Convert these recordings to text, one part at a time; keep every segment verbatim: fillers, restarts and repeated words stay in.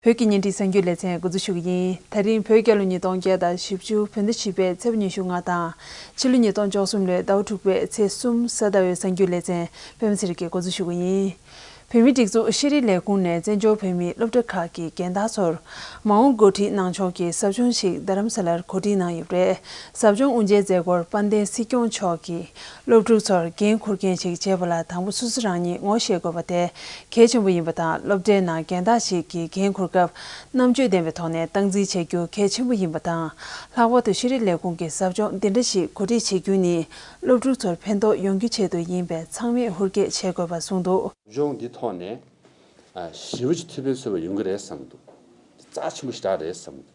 བོད་ཀྱི་བརྙན་འཕྲིན་གསར་འགྱུར་ལེ་ཚན་འགོ་འཛུགས་ཞུ་གི་ཡིན། ད་རིང་བོད་རྒྱལ་ལོ་ཉིས་སྟོང་བརྒྱ་དང་བཞི་བཅུ་བོད་ཟླ་བཞི་པའི་ཚེས་པ་ཉི་ཤུ་ལྔ་དང་། ཕྱི་ལོ་ཉིས་སྟོང་བཅུ་གསུམ་ལོའི་ཟླ་བ་དྲུག་པའི་ཚེས་གསུམ་གཟའ་ཟླ་བའི་གསར་འགྱུར་ལེ་ཚན་པད་མ་ཚེ་རིང་གིས་འགོ་འཛུགས་ཞུ་གི་ཡིན། བོད་མིའི་སྒྲིག་འཛུགས་ཤེས་རིག་ལས་ཁུངས་ནས་བཙན་བྱོལ་བོད་མིའི་སློབ་གྲྭ་ཁག་གི་རྒན་བདག་ཚོར་མ་འོངས་འགོ་ཁྲིད་གནང་ཕྱོགས་ཀྱི་ཟབ་སྦྱོང་ཞིག་རྡ་རམ་ས་ལར་གོ་སྒྲིག་གནང་ཡོད་པ་རེད། ཟབ་སྦྱོང་དབུ་འབྱེད་མཛད་སྒོར་དཔལ་ལྡན་སྲིད་སྐྱོང་མཆོག་གིས་སློབ་ཕྲུག་ཚོར་འགན་འཁུར་མཁན་ཞིག་བྱེད་པ་ལ་དང་པོ་སོ་སོ་རང་ཉིད་ངོ་ཤེས་དགོས་པ་དེ་གལ་ཆེན་པོ་ཡིན་པ་དང་། སློབ་གྲྭའི་ནང་རྒན་བདག་ཞིག་གིས་འགན་འཁུར་སྐབས་རྣམ་དཔྱོད་ལྡན་པའི་ཐོག་ནས་སྟངས་འཛིན་བྱེད་རྒྱུ་གལ་ཆེན་པོ་ཡིན་པ་དང་། ལྷག་པར་དུ་ཤེས་རིག་ལས་ཁུངས་ཀྱིས་ཟབ་སྦྱོང་འདི་འདྲ་ཞིག་གོ་སྒྲིག་བྱེད་རྒྱུ་ནི་སློབ་ཕྲུག་ཚོར་ཕན་ཐོགས་ཡོང་རྒྱུའི་ཆེད་དུ་ཡིན་པས་ཚང་མས་ཧུར་བསྐྱེད་བྱེད་དགོས་པ་གསུངས་འདུག། ཟབ་སྦྱོང་འདི་ཐོག་ནས་ཨ་ཞེ་པོ་ཅིག་ཐུགས་ཕན་གསོས་པ་ཡོང་གི་རེད་བསམ་འདུག། རྩ་ཆེན་པོ་ཞེ་དྲག་རེད་བསམ་འདུག།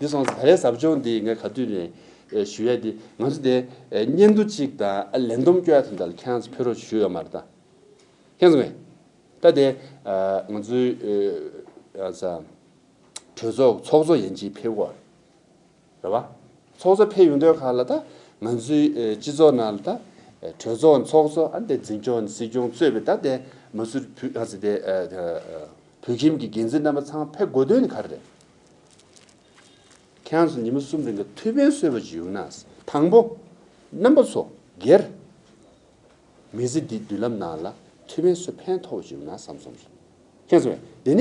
འདི་སོང་ཙང་ད་རེས་ཟབ་སྦྱོང་འདི་ངས་ག་དུས་ནས་ཨེ་ཞུ་ཡ་འདི་ང་ཚོ་དེ་ཨེ་སྙན་ཐོ་གཅིག་དང་ཨ་ལན་འདེབས་སྐྱོར་ཡ་དེ་འདྲ་ལ་ཁྱེད་རང་ཚོ་ཕེབས་རོགས་ཞུ་ཡོད་མ་རེད་ད། ཁྱེད་ཚོ་ངས་ད་དེ་ཨ་ང་ཚོའི་ཨེ་ཨ་ས་གྲོས་ཚོགས་ཚོགས་གཙོ་ཡན་ཆད་ཕེབས་དགོས་རེད་བ། ཚོགས་གཙོ་ཕེབས་ཡོང་དུས་ག་ལ་ད་ང་ཚོའི་ཨེ་སྤྱི་ཚོགས་ནང་ལ་ད་ཨེ་གྲོས་ཚོགས་ཚོགས་གཙོ་ཨ་འདི་འཛིན་སྐྱོང་སྲིད་སྐྱོང་གཙོས་པའི་ད་དེ་མ་སུར་བུ་ཨ་ཙི་དེ་ཨེ་ཨེ་བོད་ཁྱིམ་གྱི་འགན་འཛིན་རྣམ་པ་ཚང་ཕེབས་དགོས་དོན་ནི་ག་རེ་རེད། ཁྱེད་རང་ཚོ་ཉི་མ་གསུམ་རིང་གི་ཐུགས་ཕན་གསོས་པ་ཅིག་ཡོང་ན། དང་པོ་རྣམ་པ་ཚོ་སྒེར་མི་ཚེ་འདི་མདུན་ལམ་ནང་ལ་ཐུགས་ཕན་གསོས་ཕན་ཐོགས་པ་ཅིག་ཡོང་ན་བསམ་སོང་། ཁྱེད་ཚོས་དེ་ནས་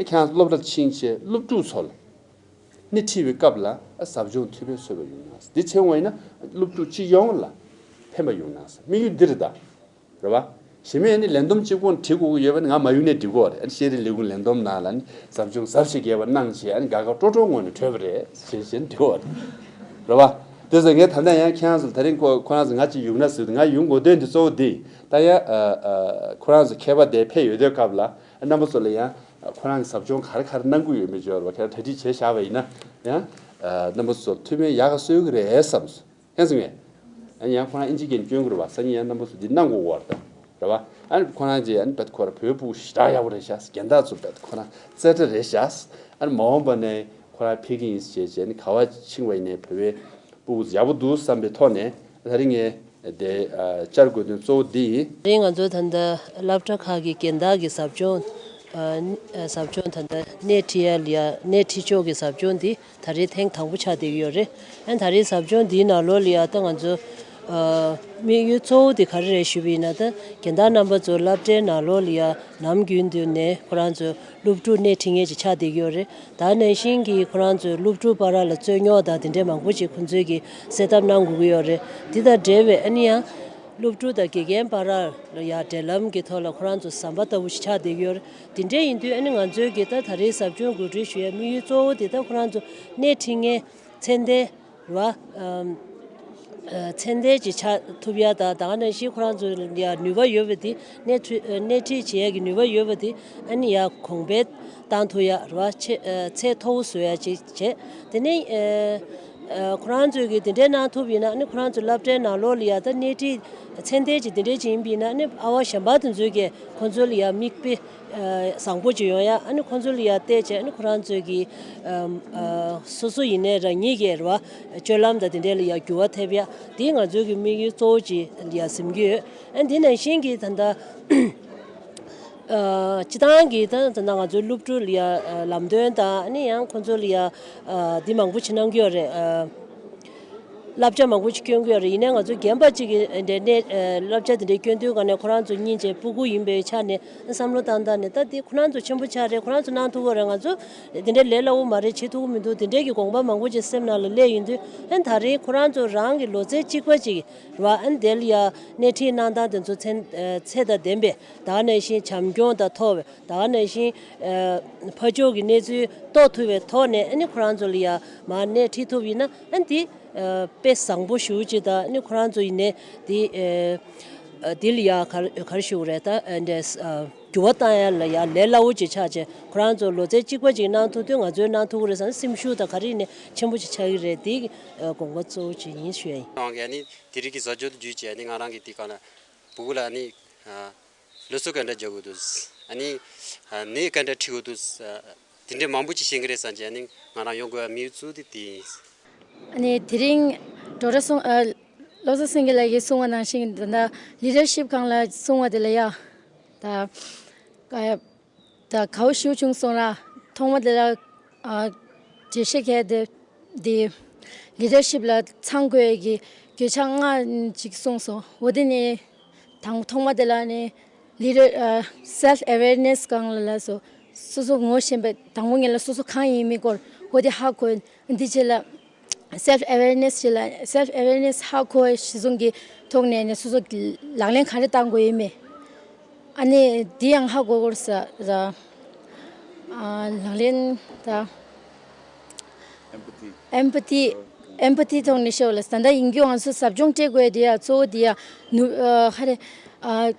ཁྱེད་རང་སློབ་གྲྭར་ཕྱིན་བྱས་སློབ་ཕྲུག་ཚོ་ལ་སྣེ་ཁྲིད་པའི་སྐབས་ལ་ཟབ་སྦྱོང་ཐུགས་ཕན་གསོས་པ་ཡོང་ན། འདི་བྱེད་འོང་ཡིན་ན་སློབ་ཕྲུག་སྤྱི་ཡོངས་ལ་ཕན་པ་ཡོང་ན་དམིགས་ཡུལ་འདི་རེད་ད། རེད་བ། གཞན་མས་ནི་ལན་འདེབས་གཅིག་པོ་བྲིས་དགོས་ཀྱི་ཡོད་པ་ནི་ང་མ་ཡུལ་ནས་འབྲི་དགོས་རེད། ཨ་ནི་ཤེས་རིག་ལས་ཁུངས་ལན་འདེབས་ནང་ལ་ནི་ཟབ་སྦྱོང་ཟབ་ཞིག་རྒྱས་པ་གནང་བྱས་ཨ་ནི་དགའ་དགའ་སྤྲོ་སྤྲོ་ངང་ནས་བྲོས་པ་རེད་ཟེར་བཞིན་འབྲི་དགོས་རེད། རེད་བ། དེ་ཚོ་ངས་ད་ལྟ་ཡང་ཁྱེད་རང་ཚོ་ད་རིང་ཁོ་ཁོ་རང་ཚོ་ང་ཅིག་ཡོང་ན་ཟེར་དུས་ང་ཡོང་དགོས་དོན་དེ་གཙོ་བོ་འདི་ད་ཡང་ཨ་ཨ་ཁོ་རང་ཚོ་མཁས་པ་དེ་ཕེབས་ཡོད་དུས་སྐབས་ལ་རྣམ་པ་ཚོ་ལ་ཡང་ཁོ་རང་གི་ཟབ་སྦྱོང་ག་རེ་ག་རེ་གནང་དགོས་ཡོད་མེད་ཅིག་ཡོད་རེད་བ། ཁྱེད་རང་གྲ་སྒྲིག་བྱས་བཞག་པ་ཡིན་ན་ཡང་ཨ་རྣམ་པ་ཚོ་ཐུགས་ཕན་ཡག་ག་གསོས་ཀྱི་རེད་བསམ་སོང་། ཁྱེད་ཚོ་ངས། ཨ་ནི་ཡང་ཁོ་རང་ཨིན་ཇི་སྐད་བསྐྱོན་དགོས་རེད་བ། སང་ཉིན་ཡང་རྣམ་པ་ཚོ་འདི་གནང་དགོས་ཀྱི་རེད་ད། རེད་བ། ཨ་ནི་ཁོ་རང་ཅིག་ཨ་ནི་བེད་ཁོ་རང་བོད་ཕྲུག་ཞེ་དྲག་ཡག་པོ་རེད་ཤག། རྒན་བདག་ཚོ་བེད་ཁོ་རང་རྩེ་གྲ་རེད་ཤག། ཨ་ནི་མ་འོངས་པ་ནས་ཁོ་རང་ཕེབས་ཀྱི་ཡིན་ཞེས་བྱས་ནི་ག་བ་ཕྱིན་པ་ཡིན་ནའི་བོད་པའི་ཕྲུ་གུ་ཡག་པོ་འདུག་བསམ་པའི་ཐོག་ནས་ད་རིང་ངས་དེ་ཨ་བཅར་དགོས་དོན་གཙོ་བོ་འདི་ཡིན། དེ་རིང་ང་ཚོ་ད་ལྟ་སློབ་གྲྭ་ཁག་གི་རྒན་བདག་གི་ཟབ་སྦྱོང་ཨ་ནི་ཨ་ཟབ་སྦྱོང་ད་ལྟ་སྣེ་ཁྲིད་ཡ་ལ་ཡ་སྣེ་ཁྲིད་ཕྱོགས་ཀྱི་ཟབ་སྦྱོང་འདི། ད་རེས་ཐེངས་དང་པོ་ཆགས་བསྡད་ཀྱི་ཡོད་རེད། ཨ་ནི་ད་རེས་ཟབ་སྦྱོང་འདིའི་ནང་ལོགས་ལ་ཡ་ད་ང་ཚོ་ཨ་དམིགས་ཡུལ་གཙོ་བོ་དེ་ག་རེ་རེད་ཞུས་པ་ཡིན་ན། ད་རྒན་བདག་རྣམ་པ་ཚོ་སློབ་གྲྭའི་ནང་ལོགས་ལ་ཡ་ནམ་རྒྱུན་དུ་ནས་ཁོ་རང་ཚོ་སློབ་ཕྲུག་སྣེ་ཁྲིད་མཁན་ཅིག་ཆགས་བསྡད་ཀྱི་ཡོད་རེད། ད་ནང་བཞིན་གྱི་ཁོ་རང་ཚོའི་སློབ་ཕྲུག་བར་ལ་རྩོད་རྙོག་དང་དེ་འདྲའི་མང་པོ་ཅིག་ཁོ་ཚོས་ཀྱིས་སེལ་ཐབས་གནང་དགོས་ཀྱི་ཡོད་རེད། འདི་དང་འབྲེལ་བའི་ཨ་ནི་ཡང་སློབ་ཕྲུག་དང་དགེ་རྒན་བར་ལ་ཡ་འབྲེལ་ལམ་གྱི་ཐོག་ལ་ཁོ་རང་ཚོ་ཟམ་པ་ལྟ་བུ་ཞིག་ཆགས་བསྡད་ཀྱི་ཡོད་རེད། དེ་འདྲ་ཡིན་དུས་ཨ་ནི་ང་ཚོའི་གི་ད་ད་རེས་ཟབ་སྦྱོང་གོ་སྒྲིག་ཞུ་ཡའི་དམིགས་ཡུལ་གཙོ་བོ་དེ་ད་ཁོ་རང་ཚོ་སྣེ་ཁྲིད་མཁན་ཚད་ལྡན་རེད་བ། ཨམ་ཨ་ཚད་ལྡན་ཅིག་ཆགས་ཐུབ་ཡ་དང་། ད་ག་ནང་བཞིན་ཁོ་རང་ཚོ་ཡ་ནུས་པ་ཡོད་པ་དེ་སྣེ་ཁྲིད་ཨ་སྣེ་ཁྲིད་བྱེད་ཡ་གི་ནུས་པ་ཡོད་པ་དེ་ཨ་ནི་ཡ་གོང་འཕེལ་བཏང་ཐུབ་ཡ་རེད་བ། ཆེ་ཨ་ཚད་མཐོ་བོ་བཟོ་ཡ་ཅིག་བྱས། དེ་ནས་ཨ་ཨ་ཁོ་རང་ཚོས་གི་དེ་འདྲའི་གནང་ཐུབ་ཡིན་ན་ཨ་ནི་ཁོ་རང་ཚོ་སློབ་གྲྭའི་ནང་ལོགས་ལ་ཡ་ད་སྣེ་ཁྲིད་ཚད་ལྡན་ཅིག་དེ་འདྲའི་ཅིག་ཡིན་པ་ཡིན་ན་ཨ་ནི་ཨ་བ་གཞན་པ་དེ་ཚོས་གི་ཁོ་ཚོ་ལ་ཡ་མིག་དཔེ་ཨ་བཟང་པོ་ཅིག་ཡོང་ཡ། ཨ་ནི་ཁོ་ཚོ་ལ་ཡ་བལྟས་བྱས་ཨ་ནི་ཁོ་རང་ཚོས་གི་ཨམ་ཨ་སོ་སོ་ཡིན་ནའི་རང་ཉིད་ཀྱི་རེད་བ་སྤྱོད་ལམ་དང་དེ་འདྲའི་ལ་ཡ་འགྱུར་བ་ཐེབས་ཡ་དེ་ང་ཚོའི་གི་དམིགས་ཡུལ་གཙོ་བོ་ཅིག་ལ་ཡ་སེམས་ཀྱི་ཡོད། ཨ་ནི་དེ་ནང་བཞིན་གི་ད་ལྟ་ཨ་སྤྱི་བཏང་གི་ད་ད་ལྟ་ང་ཚོའི་སློབ་ཕྲུག་ལ་ཡ་ཨ་ལམ་སྟོན་དང་ཨ་ནི་ཡང་ཁོ་ཚོ་ལ་ཡ་ཨ་འདི་མང་པོ་ཅིག་གནང་གི་ཡོད་རེད། ཨ་བསླབ་བྱ་མང་པོ་ཅིག་སྐྱོན་གྱི་ཡོད་རེད། ཡིན་ནའི་ང་ཚོ་རྒན་པ་གཅིག་གིས་འདྲ་ནས་ཨ་བསླབ་བྱ་དེ་འདྲ་སྐྱོན་དུས་ག་ནས་ཁོ་རང་ཚོ་སྙིང་རྗེ་སྤུ་གུ་ཡིན་པའི་ཆ་ནས་བསམ་བློ་བཏང་སྟངས་ནས་ད་འདི་ཁོ་རང་ཚོ་ཆེན་པོ་ཆགས་རེད། ཁོ་རང་ཚོ་གནང་ཐུབ་ཀྱི་རེད། ང་ཚོ་དེ་འདྲ་ལས་སླ་བོ་མ་རེད། བྱེད་ཐུབ་ཀྱི་མི་འདུག། དེ་འདྲའི་གི་དགོངས་པ་མང་པོ་ཅིག་སེམས་ནང་ལ་སླེབས་ཡོང་དུས་ཨ་ནི་ད་རེས་ཁོ་རང་ཚོ་རང་གི་ལོ་ཚད་གཅིག་པ་ཅིག་རེད་བ། ཨ་ནི་དེ་ལ་ཡ་སྣེ་ཁྲིད་གནང་སྟངས་དེ་ཚོ་ཚད་ཨ་ཚད་དང་ལྡན་པའི་ད་ག་ནང་བཞིན་བྱམས་སྐྱོང་དང་མཐོ་བའི་ད་ག་ནང་བཞིན་ཨ་ཕར་ཕྱོགས་ཀྱི་གནས་ཚུལ་རྟོགས་ཐུབ་པའི་ཐོག་ནས་ཨ་ནི་ཁོ་རང་ཚོ་ལ་ཡ་མར་སྣེ་ཁྲིད་ཐུབ་ཡིན་ན་ཨ་ནི་དེ་ཨ་དཔེ་བཟང་པོ་ཞེ་པོ་ཅིག་དང་། ཨ་ནི་ཁོ་རང་ཚོ་ཡིན་ནའི་དེ་ཨ་ཨ་དེ་ལ་ཡ་ག་རེ་ག་རེ་ཞུ་དགོས་རེད། ད་ཨ་འདྲ་ཨ་འགྱུར་བ་བཏང་ཡ་ལ་ཡ་ལས་སླ་བོ་ཅིག་ཆགས་བྱས། ཁོ་རང་ཚོ་ལོ་ཚད་གཅིག་པ་ཅིག་གནང་ཐུབ་དུས་ང་ཚོས་གནང་ཐུབ་ཀྱི་རེད་བསམ་སེམས་ཤུགས་དང་ག་རེ་ཡིན་ནའི་ཆེན་པོ་ཅིག་ཆགས་ཀྱི་རེད། དེ་ཨ་དགོངས་པ་གཙོ་བོ་ཅིག་ཡིན་ཞུ་ཡ་ཡིན། ང་གིས་ནི་དེ་རིང་གི་ཟབ་སྦྱོང་དུ་བརྒྱུད་བྱས་ནི་ང་རང་གི་དེ་ག་ལ་བུ་གུ་ལ་ནི་ཨ་སློབ་གསོ་ག་འདྲ་རྒྱག་དགོས་འདུག། ཨ་ནི་ཨ་ནི་ག་འདྲ་ཁྲིད་དགོས་འདུག། ཨ་དེ་འདྲ་མང་པོ་ཅིག་ཤེས་ཀྱི་རེད་བསམ་བྱས། ཨ་ནི་ང་རང་ཡོང་དགོས་པའི་དམིགས་ཡུལ་གཙོ་བོ་དེ་དེ་ཡིན། ཨ་ནི་དེ་རིང་ཌོག་ཊར་སུང་ཨ་བློ་བཟང་སེང་གེ་ལགས་ཀྱིས་གསུངས་པ་ནང་བཞིན་ད་ལྟ་ལི་ཌར་ཤིབ་སྒང་ལ་གསུངས་པ་དེ་ལ་ཡ་ད་ག་ད་གའུ་ཞུ་བྱུང་སོང་ལ། ཐོག་མ་དེ་ལ་ཨ་འགྲེལ་བཤད་གལ་ཏེ་དེ་ལི་ཌར་ཤིབ་ལ་ཚང་དགོས་ཀྱི་བརྗོད་བྱ་ལྔ་ཅིག་གསུངས་སོང་། འོ་དེ་ནི་དང་ཐོག་མ་དེ་ལ་ནི་ལི་ཌར་ཨ་སེལཕ་ཨེ་ཝེར་ནེས་གང་ལ་ལ་སོ་སོ་སོ་ངོ་ཤེས་པའི་དང་པོ་ངེད་ལ་སོ་སོ་གང་ཡིན་མིན་སྐོར་འོ་དེ་ཧ་གོ། འདི་རྗེས་ལ་སེལཕ་ཨེ་ཝེར་ནེས་ཞེས་ལ་སེལཕ་ཨེ་ཝེར་ནེས་ཧ་གོ་བའི་གཞི་བཟུང་གི་ཐོག་ནས་ནས་སོ་སོ་ལག་ལེན་ག་རེ་བསྟར་དགོས་ཡོད་མེད། ཨ་ནི་འདི་ཡང་ཧ་གོ་དགོས་ས་ར། ཨ་ལག་ལེན་ད་ཨེམ་པ་ཐི་ཨེམ་པ་ཐི་ཐོག་ནས་ཤོད་ལ་ད་ལྟ་ཡིན་རྒྱུ་ང་ཚོ་ཟབ་སྦྱོང་སྤྲད་དགོས་དེ་ཡ་གཙོ་བོ་དེ་ཡ་ནུ་ཨ་ཧ་རེ་ཨ།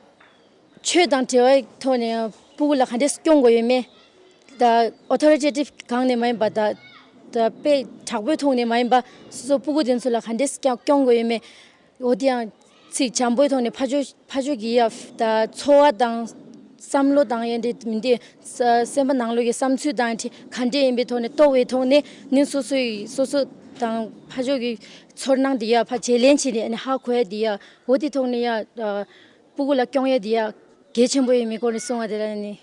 ཆོས་དང་འབྲེལ་བའི་ཐོག་ནས་སྤུ་གུ་ལ་ག་འདྲས་སྐྱོང་དགོས་ཡོད་མེད། ད་ཨོ་ཐོ་རི་ཊེ་ཊིབ་སྒང་ནས་མ་ཡིན་པ་ད་ད་དཔེ་དྲག་པོའི་ཐོག་ནས་མ་ཡིན་པ་སོ་སོ་སྤུ་གུ་དེ་ཚོ་ལ་ག་འདྲས་སྐྱོང་སྐྱོང་དགོས་ཡོད་མེད། འོ་དེ་ཡང་ཚིག་འཇམ་པོའི་ཐོག་ནས་ཕར་ཕྱོགས་ཕར་ཕྱོགས་ཀྱི་ཡ་ད་ཚོར་བ་དང་བསམ་བློ་དང་ཡན་དེ་མི་འདི་ས་སེམས་པ་ནང་ལོགས་ཀྱི་བསམ་ཚུལ་དང་ཡན་དེ་ག་འདྲས་ཡིན་པའི་ཐོག་ནས་རྟོགས་པའི་ཐོག་ནས་ནི་སོ་སོའི་སོ་སོ་དང་ཕར་ཕྱོགས་ཀྱི་ཚོར་སྣང་དེ་ཡ་ཕར་བརྗེ་ལེན་བྱས་ནས་ནི་ཧ་གོ་ཡ་དེ་ཡ་འོ་དེ་ཐོག་ནས་ཡ། སྤུ་གུ་ལ་སྐྱོང་ཡས་འདི་ཡ་གལ་ཆེན་པོ་ཡིན་མིན་སྐོར་ནས་གསུང་བ་དེ་ལ་ནི་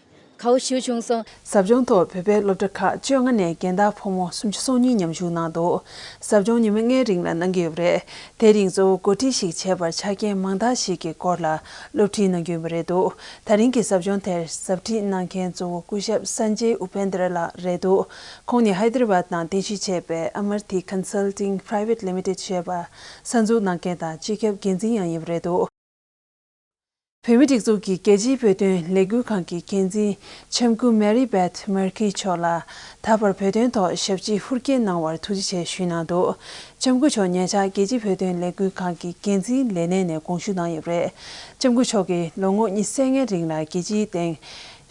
གའུ་ཞུ་བྱུང་སོང་། ཟབ་སྦྱོང་ཐོག་བོད་པའི་སློབ་གྲྭ་ཁག་བཅོ་ལྔ་ནས་རྒན་བདག་ཕོ་མོ་སུམ་ཅུ་སོ་གཉིས་མཉམ་ཞུགས་གནང་འདུག་ཟབ་སྦྱོང་ཉི་མ་ལྔའི་རིང་ལ་གནང་གི་ཡོད་པ་རེད། དེའི་རིང་གཙོ་བོ་འགོ་ཁྲིད་ཞིག་བྱས་པར་ཆ་རྐྱེན་མང་དག་ཞིག་གི་སྐོར་ལ་སློབ་ཁྲིད་གནང་རྒྱུ་ཡིན་པ་རེད་འདུག་ད་རིང་གི་ཟབ་སྦྱོང་དེར་ཟབ་ཁྲིད་གནང་མཁན་གཙོ་བོ་སྐུ་ཞབས་སན་ཇེ་ཨུ་པེན་དྲ་ལགས་རེད་འདུག་ཁོང་ནི་ཧའི་དར་བཱད་ནང་རྟེན་གཞི་བྱས་པའི་ཨ་མར་ཐི་ཀོན་སལ་ཊིང་པ་རའི་ཝེཊ་ལི་མི་ཊེཌ་ཞེས་པ་གསར་འཛུགས་གནང་མཁན་དང་སྤྱི་ཁྱབ་འགན་འཛིན་ཡང་ཡིན་པ་རེད་འདུག་བོད་མིའི་སྒྲིག་འཛུགས་ཀྱི་རྒྱལ་སྤྱིའི་བོད་དོན་ལས་འགུལ་ཁང་གི་འགན་འཛིན་ལྕམ་སྐུ་མེ་རི་བེཐ་མར་ཁི་མཆོག་ལ་ད་བར་བོད་དོན་ཐོག་ཞབས་ཕྱི་ཧུར་བསྐྱེད་གནང་བར་ཐུགས་རྗེ་ཆེ་ཞུས་གནང་འདུག་ལྕམ་སྐུ་མཆོག་ཉེ་ཆར་རྒྱལ་སྤྱིའི་བོད་དོན་ལས་འགུལ་ཁང་གི་འགན་འཛིན་ལས་གནས་ནས་དགོངས་ཞུ་གནང་ཡོད་པ་རེད། ལྕམ་སྐུ་མཆོག་གིས་ལོ་ངོ་ཉི་ཤུ་རྩ་ལྔའི་རིང་ལ་རྒྱལ་སྤྱིའི་སྟེང་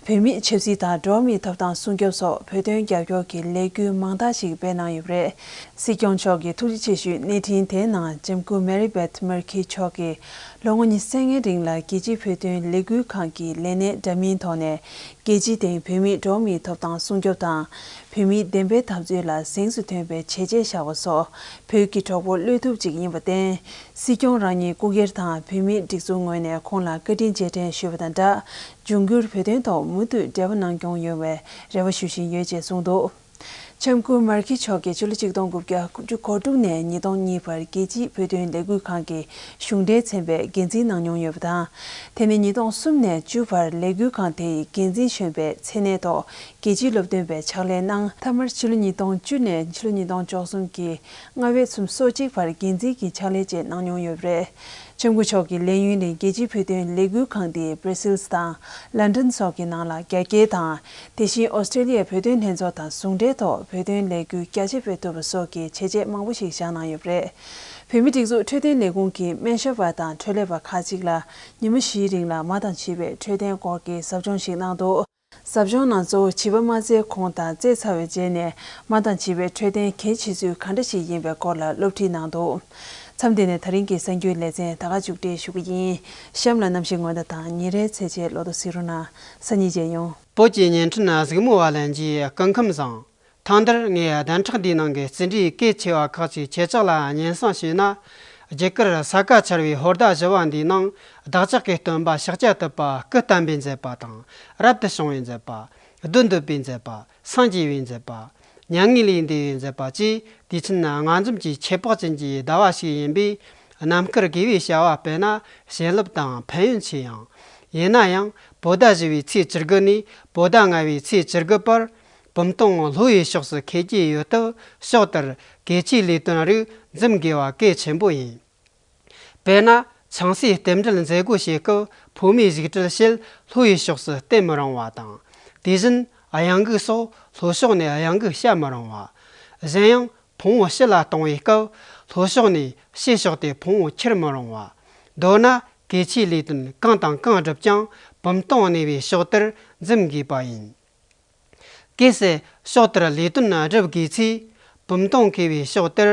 བོད་མིའི་ཆབ་སྲིད་དང་འགྲོ་བ་མིའི་ཐོབ་ཐང་སྲུང་སྐྱོབ་སོགས་བོད་དོན་རྒྱབ་སྐྱོར་གྱི་ལས་འགུལ་མང་དག་ཞིག་སྤེལ་གནང་ཡོད་པ་རེད། སྲིད་སྐྱོང་མཆོག་གི་ཐུགས་རྗེ་ཆེ་ཞུའི་གནས་འཕྲིན་དེའི་ནང་ལྕམ་སྐུ་མེ་རི་བེཐ་མར་ཁི་མཆོག་གིས་ལོ་ངོ་ཉི་ཤུ་རྩ་ལྔའི་རིང་ལ་རྒྱལ་སྤྱིའི་བོད་དོན་ལས་འགུལ་ཁང་གི་ལས་གནས་འདྲ་མིན་ཐོག་ནས་རྒྱལ་སྤྱིའི་སྟེང་བོད་མིའི་འགྲོ་བ་མིའི་ཐོབ་ཐང་སྲུང་སྐྱོབ་དང་། བོད་མིའི་བདེན་པའི་འཐབ་རྩོད་ལ་གཟེངས་སུ་ཐོན་པའི་བྱས་རྗེས་བཞག་པ་སོགས་བོད་ཀྱི་གྲོགས་པོ་བློས་ཐུབ་ཅིག་ཡིན་པར་བརྟེན། སྲིད་སྐྱོང་རང་ཉིད་སྐུ་སྒེར་དང་བོད་མིའི་སྒྲིག་འཛུགས་ངོས་ནས་ཁོང་ལ་བཀའ་དྲིན་རྗེས་དྲན་ཞུས་པ་དང་སྦྲགས། འབྱུང་འགྱུར་བོད་དོན་ཐོག་མུ་མཐུད་འབྲེལ་བ་གནང་སྐྱོང་ཡོང་བའི་རེ་བ་ཞུ་བཞིན་ཡོད་ཅེས་གསུངས་འདུག་ལྕམ་སྐུ་མར་ཁི་མཆོག་གིས་ཕྱི་ལོ་ཆིག་སྟོང་དགུ་བརྒྱ་དགུ་བཅུ་གོ་དྲུག་ནས་ཉིས་སྟོང་གཉིས་བར་རྒྱལ་སྤྱིའི་བོད་དོན་ལས་འགུལ་ཁང་གི་གཞུང་འབྲེལ་ཚན་པའི་འགན་འཛིན་གནང་མྱོང་ཡོད་པ་དང་། དེ་ནས་ཉིས་སྟོང་གསུམ་ནས་བཅུ་བར་ལས་འགུལ་ཁང་དེ་ཡི་འགན་འཛིན་གཞོན་པའི་མཚན་གནས་ཐོག་རྒྱལ་སྤྱིའི་སློབ་སྟོན་པའི་ཕྱག་ལས་གནང་། མཐའ་མར་ཕྱི་ལོ་ཉིས་སྟོང་བཅུ་ནས་ཕྱི་ལོ་ཉིས་སྟོང་བཅུ་གསུམ་གྱི་ལྔ་པའི་ཚུན་སོ་གཅིག་བར་འགན་འཛིན་གྱི་ཕྱག་ལས་བཅས་གནང་མྱོང་ཡོད་པ་རེད། ལྕམ་སྐུ་མཆོག་གི་ལས་ཡུན་རིང་རྒྱལ་སྤྱིའི་བོད་དོན་ལས་འགུལ་ཁང་དེ་སྦྲ་སིལ་དང་ལན་ཌན་སོགས་ཀྱི་ནང་ལ་རྒྱ་སྐྱེད་དང་། དེ་བཞིན་ཨོ་སི་ཀྲེ་ལི་ཡའི་བོད་དོན་ལྷན་ཚོགས་དང་ཟུང་འབྲེལ་ཐོག་བོད་དོན་ལས་འགུལ་རྒྱ་ཆེ་སྤེལ་ཐུབ་པ་སོགས་ཀྱི་བྱས་རྗེས་མང་པོ་ཞིག་བཞག་གནང་ཡོད་པ་རེད། བོད་མིའི་སྒྲིག་འཛུགས་འཕྲོད་བསྟེན་ལས་ཁུངས་ཀྱི་སྨན་ཞབས་པ་དང་འཕྲོད་ལས་པ་ཁག་ཅིག་ལ་ཉི་མ་བཞིའི་རིང་ལ་མ་དང་བྱིས་པའི་འཕྲོད་བསྟེན་སྐོར་གྱི་ཟབ་སྦྱོང་ཞིག་གནང་འདུག་ཟབ་སྦྱོང་ནང་གཙོ་བོ་བྱིས་པ་མ་བཙའི་གོང་དང་བཙས་ཚར་བའི་རྗེས་ནས་མ་དང་བྱིས་པའི་འཕྲོད་བསྟེན་གལ་ཆེ་ཚུལ་ག་འདྲ་ཞིག་ཡིན་པའི་སྐོར་ལ་སློབ་ཁྲིད་གནང་འདུག་མཚམས་འདི་ནས་ད་རིང་གི་གསར་འགྱུར་ལེ་ཚན་ད་ག་མཇུག་སྒྲིལ་ཞུ་གི་ཡིན། གཤམ་ལ་གནམ་གཤིས་སྔོན་བརྡ་དང་ཉིན་རེའི་ཚེས་ཆའི་ལོ་ཐོ་གཟིགས་རོགས་གནང་། སང་ཉིན་མཇལ་ཡོང་། བོད་ཀྱི་བརྙན་འཕྲིན་གཟིགས་མོ་བ་ལྷན་རྒྱས་སྐུ་ཁམས་བཟང་། ཐང་འདིར་ངས་ལྡན་ཕྲག་འདིའི་ནང་གི་རྩིས་འབྲས་གལ་ཆེ་བ་ཁག་ཅིག་ཁྱེད་ཅག་ལ་སྙན་སེང་ཞུས་ན། རྒྱུ་སྐར་ས་ག་འཆར་བའི་ཧོར་ཟླ་བཞི་བ་འདིའི་ནང་བདག་ཅག་གི་སྟོན་པ་ཤཱཀྱ་ཐུབ་པ་སྐུ་བལྟམས་པའི་མཛད་པ་དང་། རབ་ཏུ་བྱུང་བའི་མཛད་པ། བདུད་འདུལ་བའི་མཛད་པ། སངས་རྒྱས་པའི་མཛད་པ། མྱ་ངན་ལས་འདས་པའི་མཛད་པ་བཅས་དུས་ཆེན་ལྔ་འཛོམས་ཀྱི་ཁྱད་འཕགས་ཅན་གྱི་ཟླ་བ་ཞིག་ཡིན་པས། རྣམ་དཀར་དགེ་བའི་བྱ་བ་སྤེལ་ན་བྱིན་རླབས་དང་ཕན་ཡོན་ཆེ་ཡང་། ཡིན་ན་ཡང་བོད་ཟླ་བཞི་བའི་ཚེས་བཅུ་དགུ་ནས་བོད་ཟླ་ལྔ་བའི་ཚེས་བཅུ་དགུ་བར། བུམ་སྟོང་ལྷོ་ཡི་ཕྱོགས་སུ་འཁེལ་གྱི་ཡོད་སྟབས། ཕྱོགས་དེར་གལ་ཆེའི་ལས་དོན་རིགས་འཛེམ་དགོས་པ་གལ་ཆེན་པོ་ཡིན། དཔེར་ན། ཆང་སའི་རྟེན་འབྲེལ་མཛད་སྒོ་བྱེད་སྐབས་ཕོ་མོའི་བཞུགས་གྲལ་ཕྱེད་ལྷོ་ཡི་ཕྱོགས་སུ་བསྟན་མི་རུང་བ་དང་། དེ་བཞིན་གཡང་འགུགས་སོགས་ལྷོ་ཕྱོགས་ནས་གཡང་འགུགས་བྱ་མི་རུང་བ། གཞན་ཡང་ཕུང་བོ་ཕྱི་ལ་གཏོང་བའི་སྐབས་ལྷོ་ཕྱོགས་ནས་ཕྱི་ཕྱོགས་ཏེ་ཕུང་བོ་ཁྱེར་མི་རུང་བ། མདོར་ན་གལ་ཆེའི་ལས་དོན་གང་དང་གང་བསྒྲུབས་ཀྱང་བུམ་སྟོང་གནས་པའི་ཕྱོགས་དེར་འཛེམ་དགོས་པ་ཡིན། གལ་སྲིད་ཕྱོགས་དེར་ལས་དོན་བསྒྲུབ་དགོས་ཚེ། བུམ་སྟོང་འཁེལ་བའི་ཕྱོགས་དེར་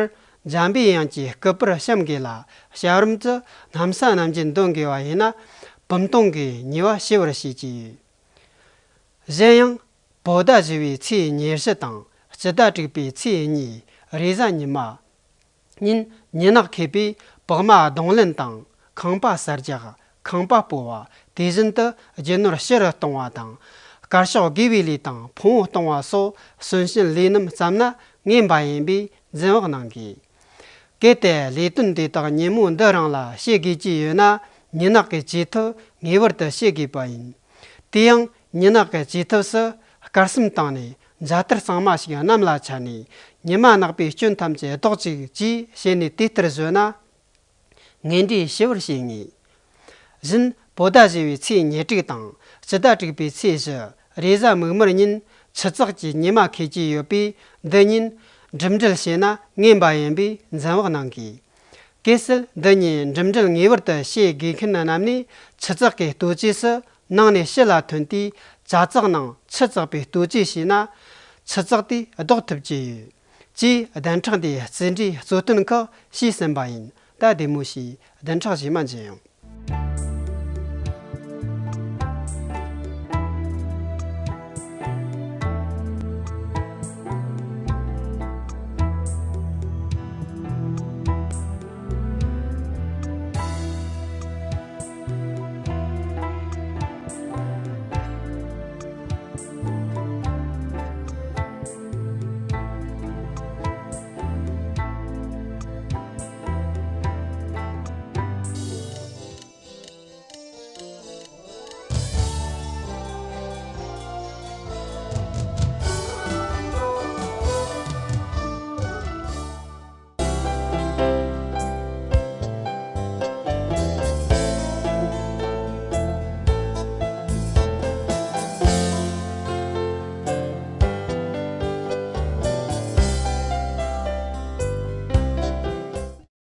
འཇམ་པའི་དབྱངས་ཀྱིས་སྐུ་པར་བཤམས་དགོས་ལ། ཞབས་རིམ་དུ་ན་བཟའ་ནམ་རྒྱུན་འདོན་དགོས་པ་ཡིན་ན། བུམ་སྟོང་གིས་ཉེས་པ་ཞི་བར་བྱེད་ཀྱི་ཡོད། གཞན་ཡང་། བོད་ཟླ་བཞི་བའི་ཚེས་ཉེར་བཞི་དང་། སྤྱི་ཟླ་དྲུག་པའི་ཚེས་གཉིས། རེས་གཟའ་ཉི་མ། ཉིན་ཉི་ནག་ཁེབས་པས་པགས་མ་གདོང་ལེན་དང་། ཁང་པ་གསར་རྒྱག་ཁང་པ་སྤོ་བ། དེ་བཞིན་དུ་རྒྱུ་ནོར་ཕྱི་རུ་གཏོང་བ་དང་ དཀར་ཕྱོགས་དགེ་བའི་ལས་དང་ཕུང་པོ་གཏོང་བ་སོགས་གསོན་གཤིན་ལས་རྣམས་བརྩམས་ན་ངན་པ་ཡིན་པས་འཛེམ་བག་གནང་དགོས། གལ་ཏེ་ལས་དོན་དེ་དག་ཉིན་མོ་འདི་རང་ལ་བྱེད་དགོས་ཀྱི་ཡོད་ན། ཉི་ནག་གི་བྱེད་ཐབས་ངེས་པར་དུ་བྱེད་དགོས་པ་ཡིན། དེ་ཡང་ཉི་ནག་གི་བྱེད་ཐབས་སུ་དཀར་གསུམ་བཏང་ནས་འཇའ་དར་གཙང་མ་ཞིག་གནམ་ལ་འཕྱར་ནས། ཉི་མ་ནག་པོའི་སྐྱོན་ཐམས་ཅད་ཟློག་ཅིག་ཅེས་བྱས་ནས་དེ་ལྟར་བཟོས་ན། ངན་འབྲས་ཞི་བར་བྱེད་ངེས། གཞན་བོད་ཟླ་བཞི་པའི་ཚེས་ཉེར་དྲུག་དང་། སྤྱི་ཟླ་དྲུག་པའི་ཚེས་བཞི། རེས་གཟའ་མིག་དམར་ཉིན་ཆུ་བཙག་གི་ཉི་མ་འཁེལ་གྱི་ཡོད་པས། འདི་ཉིན་འགྲིམ་འགྲུལ་བྱས་ན་ངན་པ་ཡིན་པས་འཛེམ་བག་གནང་དགོས། གལ་སྲིད་འདི་ཉིན་འགྲིམ་འགྲུལ་ངེས་པར་དུ་བྱེད་དགོས་མཁན་རྣམས་ནས་ཆུ་བཙག་གི་ལྟོ་ཆས་སུ་ནང་ནས་ཕྱི་ལ་ཐོན་ཏེ་ཇ་བཙག་ནང་ཆུ་བཙག་པའི་ལྟོ་ཆས་བྱས་ན། ཆུ་བཙག་དེ་ཟློག་ཐུབ་ཀྱི་ཡོད། ཅེས་བདུན་ཕྲག་འདིའི་རྩིས་འབྲས་གཙོ་དོན་ཁག་ཞུས་ཟིན་པ་ཡིན། ད་བདེ་མོ་བྱོས། བདུན་ཕྲག་རྗེས་མ་མཇལ་ཡོང་།